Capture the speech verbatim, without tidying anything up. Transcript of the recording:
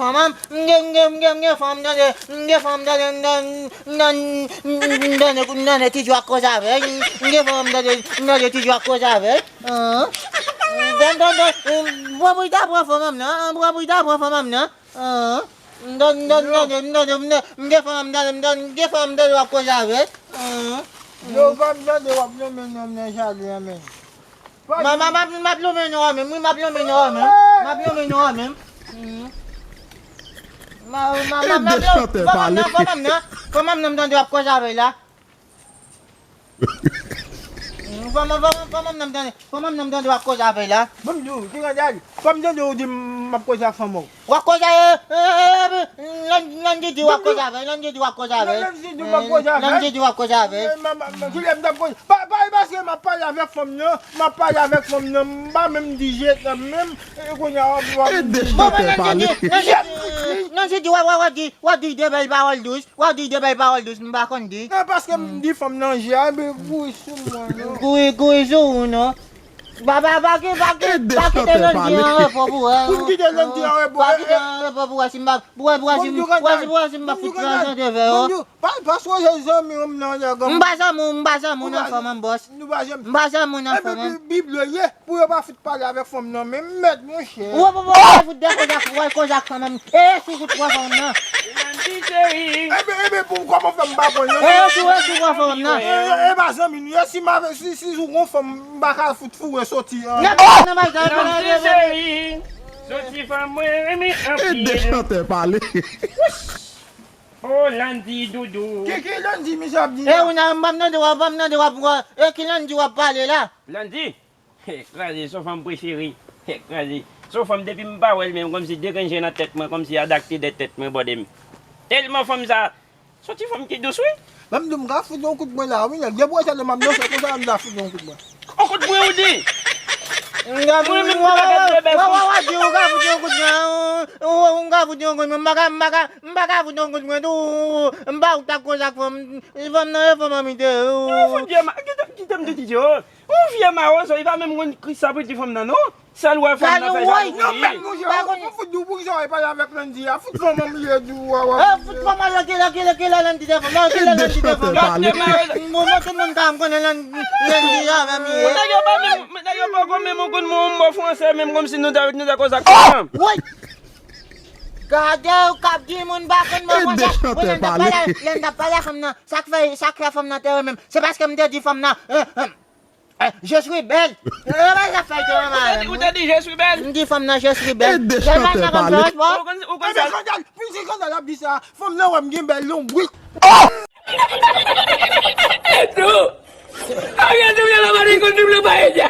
Fanm, m gen, m gen, m gen, m gen fanm, m tande, m gen fanm, m tande, m tande, m tande, m tande, m tande ti jwa koze avè l, m gen fanm, m tande, m tande ti jwa koze avè l. Ahn. M tande, m tande, m pran pou l ta pran fanm nan, m pran pou l ta pran fanm nan. Ahn. M tande, m tande, m tande, m tande, m tande, m gen fanm, m tande, m tande, m gen fanm, m tande w ap koze avè l. Ahn. Yo, pa m tande w ap nonmen nonm nan jaden an, men. Ma, ma, ma, m ap lonmen non an menm, wi, m ap lonmen non an menm. M ap lonmen non an menm. Mm. Ma, ma, ma, m ap lonmen, fò manm nan, fò manm nan, fò manm nan m tande w ap koze avè l la. Mm, fò manm, fò manm, fò manm nan m tande, fò manm nan m tande w ap koze avè l la. Ban m di w, ti granday, fò m tande w di m ap koze ak fanm ou. W ap koze, eh, eh, eh, eh, Landy, Landy di w ap koze avè l, Landy di w ap koze avè l. Landy di m ap koze avè l. Landy di w ap koze avè l. Kilè m t ap koze? Pa, pa, e paske m ap pale avèk fanm nan, m ap pale avèk fanm nan, m pa menm di je t'aime menm, e kounye a w ap, w ap. E de chantè pale. Landy di w ap, w ap, w ap di, w ap di de bèl pawòl dous, w ap di de bèl pawòl dous, m pa konn di. Non, paske m di fanm nan je a, epi kouri sou mwen, non. Kouri, kouri sou ou, non. Pa, pa, pa ki-, pa ki-, pa kite Landy an repo pou wè. Pou m kite Landy an repo, pa kite l an repo pou wè si m pa, pou wè, pou wè si m, pou wè si, pou wè si m pa fout pran chante vè yo. Pa, pa sonje zanmi w nan lè granm. M pa zanmi w, m pa zanmi w nan fanm an, bòs. M pa zanmi w nan fanm an. Epi Bib yo ye, pou yo pa fout pale avèk fanm nan, men m mèt, monchè. Ou pa, pa, pa fout de koze ak, wè koze ak fanm an. E, si fout pran fanm nan. Landy cheri. Epi, epi, pou kòman fè m pa konn yo? E, si, e, si pran fanm nan. E, e, e pa zanmi nou ye, si m avè, si, si sou gon fanm, m pa ka fout foure soti an. Nan, nan, nan, Landy cheri, soti fanm mwen renmen anpil. E de chantè pale. Oh, Landy doudou. Ki, ki Landy misye ap di la? E, ou nan, m pa m tande w ap, m pa m tande w ap, e ki Landy w ap pale la? Landy? He, kraze, se yon fanm prefere. He, kraze. Se yon fanm depi m pa wè l menm, kòmsi de grenn je nan tèt mwen, kòmsi adakte de tèt mwen bòde m. Tèlman fanm sa, se yon ti fanm ki dous, wi. Menm di m ka fout yon kout pwen la, wi, nèg. Depi w wè sa, m ap danse konsa, m ta fout yon kout pwen. On kout pwen ou di? Mwen menm m pa ka fè bèl fanm. Wa, wa, wa, di ou ka fout yon kout pwen, ou, ou, ou ka fout yon kout pwen, m pa ka, m pa ka, m pa ka fout yon kout pwen tou, m pa ou ta koze ak fanm, fanm nan, e fanm an mite, ou. Ou fout vye ma-, kite, kite m de ti dyo. Yon vye mawozo, li pa menm konn ki sa pou di fanm nan, non. Sèl wè fanm nan fè jalou pou li. Non, men nou, Jewova, pou fout di w, poukisa w pale avèk Landy a? Fout fanm an m ye di w, wa, wa. Eh, fout fanm an, kilè, kilè, kilè Landy te fanm nan, kilè Landy te fanm nan. Bon, bon, tout moun ka m konnen Lan-, Landy a avè m ye. Nèg yo pa menm, nèg yo poko menm konn mo, mo fransè, menm kòmsi nou ta, nou ta koze ak fanm nan. Woy! Gade w k ap di moun pa konn mo fransè. Bon, lè n t ap pale, lè n t ap pale a fanm nan, sa k fè, sa k fè fanm nan te renmen m, se paske m te di fanm nan, eh, eh, Eh, je suis belle. Eh, men sa fè ke mwen mal. Ou te di, "Je suis belle"? M di fanm nan, "Je suis belle." E de chantè pale. Ou konn, ou konn sa? Pou ki kandal ap di sa? Fanm nan wè m gen bèl lonbrit. Ariel, te vle la mari konn double paella.